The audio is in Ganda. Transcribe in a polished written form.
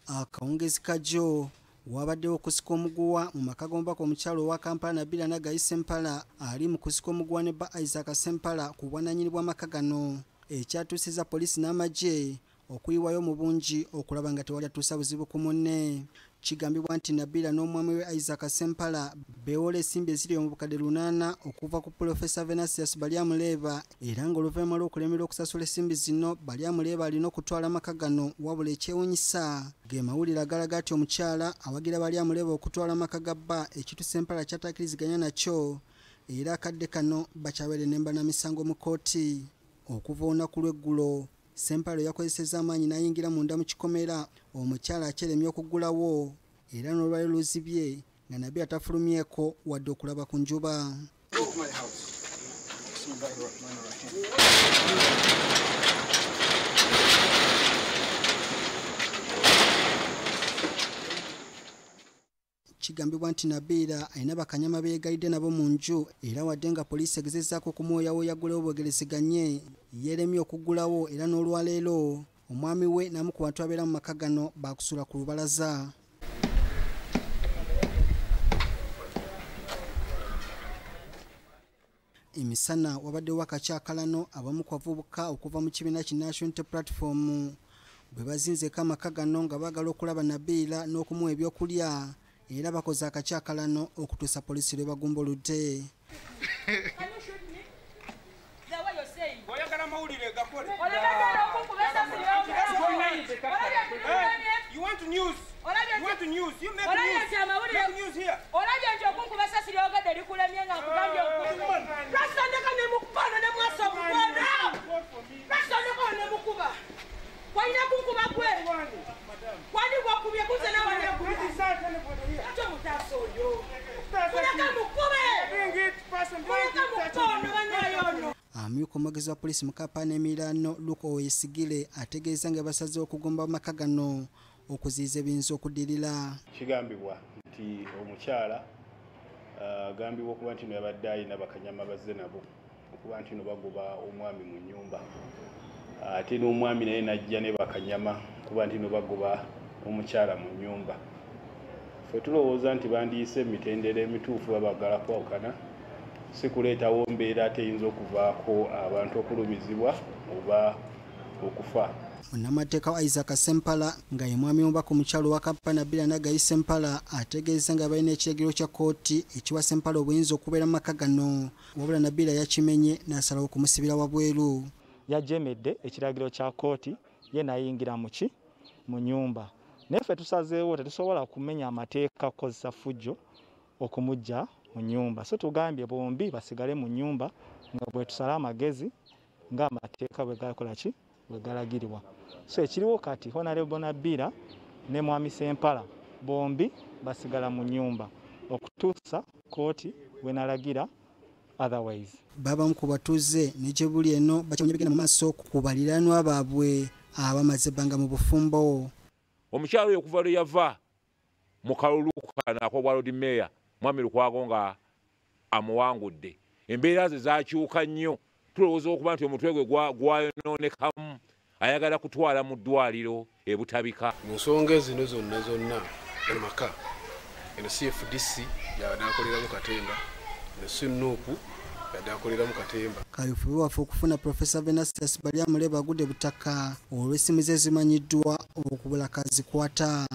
Akawungezi kajjo wabaddewo okusika omuguwa mu maka g'omubaka omukyala owa Kampala Nabila Nagayi Ssempala ali mu kusika omuguwa ne bba Isaac Ssempala ku bwannannyini bw'amaka gano, ekyatuusiza poliisi n'amagye okuyiwayo mu bungi okulaba nga tewali atuusa buzibu ku munne. Kigambibwa nti Nabila n'omwami we Isaac Ssempala beewola ensimbi eziri mu bukadde 8 okuva ku Pulofeesa Venansius Baryamureeba, era ng'oluvannyuma lw'okulemererwa okusasula ensimbi zino Baryamureeba alina okutwala amaka gano. Wabula ekyewuunyisa ge mawulire agalaga nti omukyala awagira Baryamureeba okutwala amaka ga bba, ekintu Ssempala ky'atakkiriziganya nakyo, era akadde kano bakyabeere n'embalamisango mu kkooti. Okuva olunaku lw'eggulo Ssempala yakozesezza amaanyi n'ayingira munda mu kikomera, omukyala akyeremye okuggulawo era n'olwali luzibye nga Nabila tafulumyeko wadde okulaba ku njuba. Kigambibwa nti Nabila alina bakanyama beegayidde nabo mu nju, era wadde nga poliisi egezezzaako okumwoyawoya aggulewo bwegerezeganye, yeeremye okuggulawo, era n'olwaleero omwami we n'amu ku bantu abeera mu maka gano baakusula ku lubalaza. Emisana wabaddewo akakyakalano abamu ku bavubuka okuva mu kibiina ki National Unity Platform bwe bazinzeeko amaka gano nga baagala okulaba Nabila n'okumuwa ebyokulya, era bakoze akakyakalano okutuusa poliisi lwe bagumbuludde. Amyuka omwogezi wa poliisi mu Kampala n'emiriraano Luke Owoyesigyire ategeeza nga basazeewo okugomba amaka gano okuziyiza ebiyinza okuddirira. Kigambibwa nti omukyala agambibwa okuba nti yabadde alina bakanyama bazze nabo okuba nti bagoba omwami mu nnyumba, ate n'omwami naye n'ajja ne bakanyama kuba nti bagoba omukyala mu nnyumba. Ffe tulowooza nti bandiyise emitendera emituufu babaagala kwawukana, si kuleetawo mbeera ate eyinza okuvaako abantu okulumizibwa oba okufa. Munnamateeka wa Isaac Ssempala nga ye mwami w'omubaka omukyala owa Kampala Nabila Nagayi Ssempala ategeeza nga balina ekiragiro kya kkooti ekiwa Ssempala obuyinza okubeera mu maka gano, wabula Nabila yakimenye n'asalawo okumusibira wabweru. Yajemedde ekiragiro kya kkooti ye n'ayingira mu nnyumba, naye ffe tusazeewo tetusobola kumenya amateeka kukozesa ffujjo okumuggya mu nnyumba, so tugambye bombi basigale mu nnyumba nga bwe tusala amagezi ng'amateeka bwe gakola ki bwe galagirirwa. So ekiriwo kati Honorable Nabila ne Mwami Ssempala bombi basigala mu nnyumba okutuusa kkooti bw'enalagira otherwise. Babamu ku batuuze ne gye buli eno bakyamanya bigenda mu maaso ku baliraanwa baabwe abamaze ebbanga mu bufumbo. Omukyala oyo okuva lwe yava mu kalulu kano ak'obwa Lord Mayor Mwami Lukwago nga amuwangudde, embeera ze zaakyuka nnyo. Tulowooza okuba nti omutwe gwe gwayonoonekamu, ayagala kutwala mu ddwaliro e Butabika. Mu nsonga zino zonna zonna amaka eno CFDC yabadde akoleramu katemba, eno SNUP yabadde akoleramu katemba. Kaweefube waffe okufuna Profesa Venansius Baryamureeba agudde butaka olw'essimu ze zimanyiddwa okubula kazikwata.